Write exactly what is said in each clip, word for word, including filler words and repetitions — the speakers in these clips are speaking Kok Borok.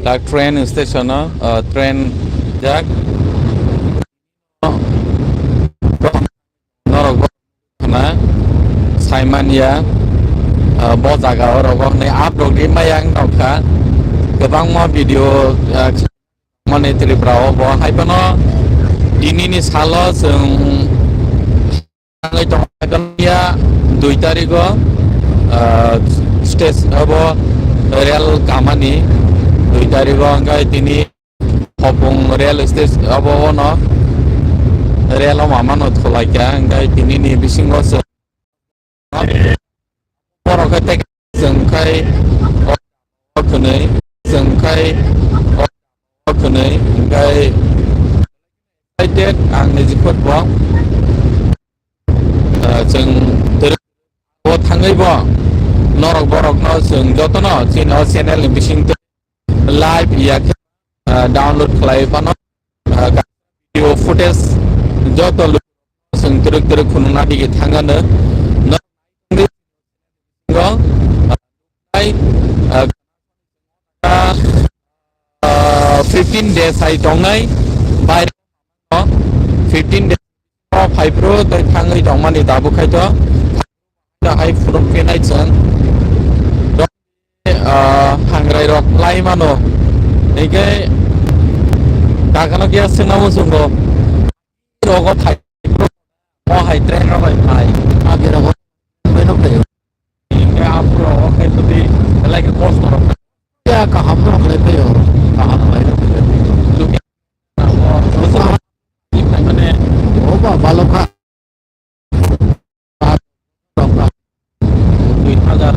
Tak train station o, ah, train jak. Norok bo khna saimanya, ah, bo jaga o rogo hwnwi up rok di maya wng nokha. Kwbangma video, ah, mani Tripura o bo hai phano tinini salo chwng Tangwi tongmani ya dui tarikh o, ah, stage abo rail kamani dui tarikh o hwnkhe tini Hopung rail stage abo ono rail o mamano thulaikha hwnkhe tini ni bisingo se borok khe tek chwng khai o khwnwi chwng khai o khwnwi hwnkhe excited ang ni jikot bo. Ah, chwng twrwk bo thangwi bo norok borokno chwng jotono chini o channel ni bisingtwi live ya khe, ah, download khlai phano, ah, video footage joto lo chwng twrwk twrwk khununa digi thangano. Ai, ah, ah, fifteen days hai tongnai, bai fifteen days o phai phuru tei thangwi tongmani tabuk khai to. Hai phuru phinai chwng, ah, hangrai rok lai mano. Hingke kakano kya swngna muchungo. Rogo phai phuru mo hai train rok bai phai. Age rogo bai no phai. Hingke aphuru rogo khai todi belai khe kosto rok. Ya kaham rok lai phai o. Kaham lai rok lai phai o. Mane, o ba, balokha. Dui hajar.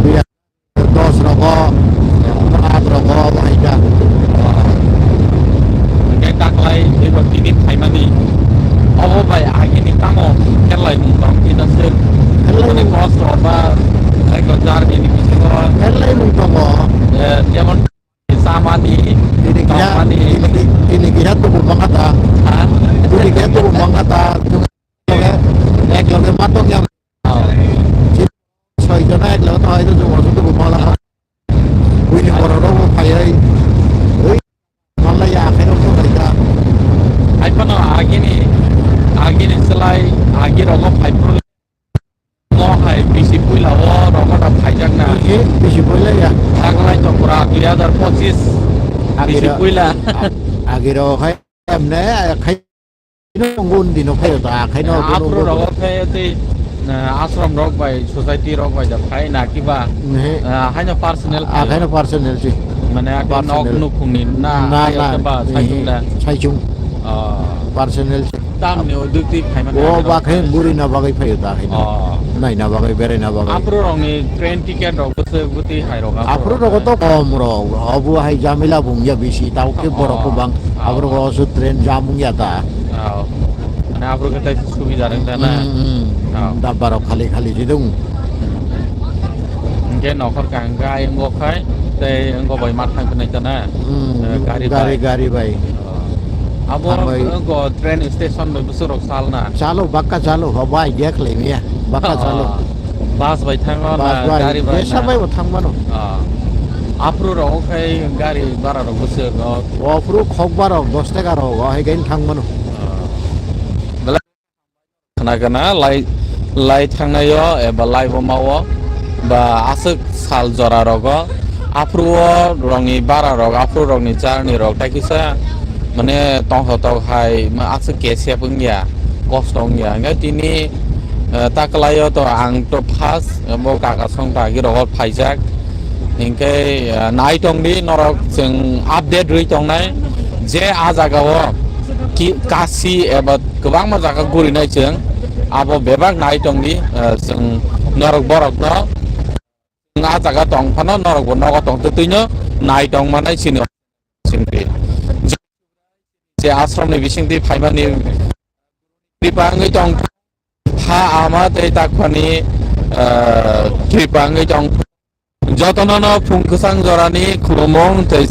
Dui hajar dos rogo, aat rogo, bahai ja. Hingke taklai ebo tini phaimani. Obo bai agini tamo kherlai mung tong kina se. Kherlai mung. Mane kosto ba, eko jarni ni bisingo. Kherlai mung tongo. Eh, jemon Samani, tini kira, tongmani. Tini, tini kira tubu mangata. Ha? Tini kira tubu mangata. Ek loge, ek loge matong ya. Oh. Soi jona ek loge to hai to tubu, tubu mangata. Buini borok rok bo phaiwi. Ui. Malai ya akhai rok to hai ta. Hai phano agini, agini selai, agi rogo phai phuru. Mo hai bisi puila o rogo da phaijak na. Bisi, bisi puila ya. Taklai to pura dui hajar pochis. Bisi puila. Agiro hai emne khai no ngun dino khai ta khai no. Aphuru rogo khai tei, eh, ashram rok bai, society rok bai da khai na kiba. Haino personal khai. Haino personal si. Mane ake nok nukhungni na, na, na, ba saichung da. Saichung. Ah. Personal si. Tamni o dukti phaimani o agiro ba khe buri na bagwi phaio ta khe. Oh. Nai na bagwi, berai na bagwi. Aphuru rokni train ticket rok bwswk bwtwi hai rok aphuru rok to kom rok. Obo hai jamila bung ya bisi tau khe borok kwbang. Oh. Aphuru rok su train jam wng ya ta. Oh. Mane aphuru khe tai subida rwng ta na. Hmm, hmm. Oh. Dabba rok khali khali si dong. Hingke nokhor kaham khe ayang bo khai tei wng bo bai ma thang phai ta na. Hmm, eh, gari gari bai. Gari bai. Oh. Abo thangbai. Wng bo train station bai bwswk rok sal na? Chalo, bakka chalo, ho bai dia khlai mia, bakka chalo. Oh. Bus bai thango na gari bai na? Bus bai, jesa bai bo thang mano. Oh. Aphuru rok khai gari bara rok bwswk rok. Aphuru khok bara rok dos taka rok, oh, hai gain thang mano. Oh. Belai khna khna lai, lai thangnai o eba lai bo ma o ba aswk sal jora rogo aphuru o rongni bara rok aphuru rokni charni rok tai kisa mane tongthotok hai ma aswk kesep wngya kosto wngya hingke tini, eh, takwlai o to ang to first bo kaka song ta agi rogo phaijak hingke, eh, nai tongdi norok chwng update rwi tongnai je a jaga o ki-, kasi eba kwbangma jaga gurinai chwng abo bebak nai tongdi, eh, chwng norok borokno chwng a jaga tong phano norokbo nogo tong twtwino nai tong manai chini bisingtwi. Je ashramni bisingtwi phaimani kripa wngwi tong ha ama tei takhwani, eh, kripa wngwi tong. Jotono no phung kwchang jorani khulumung tei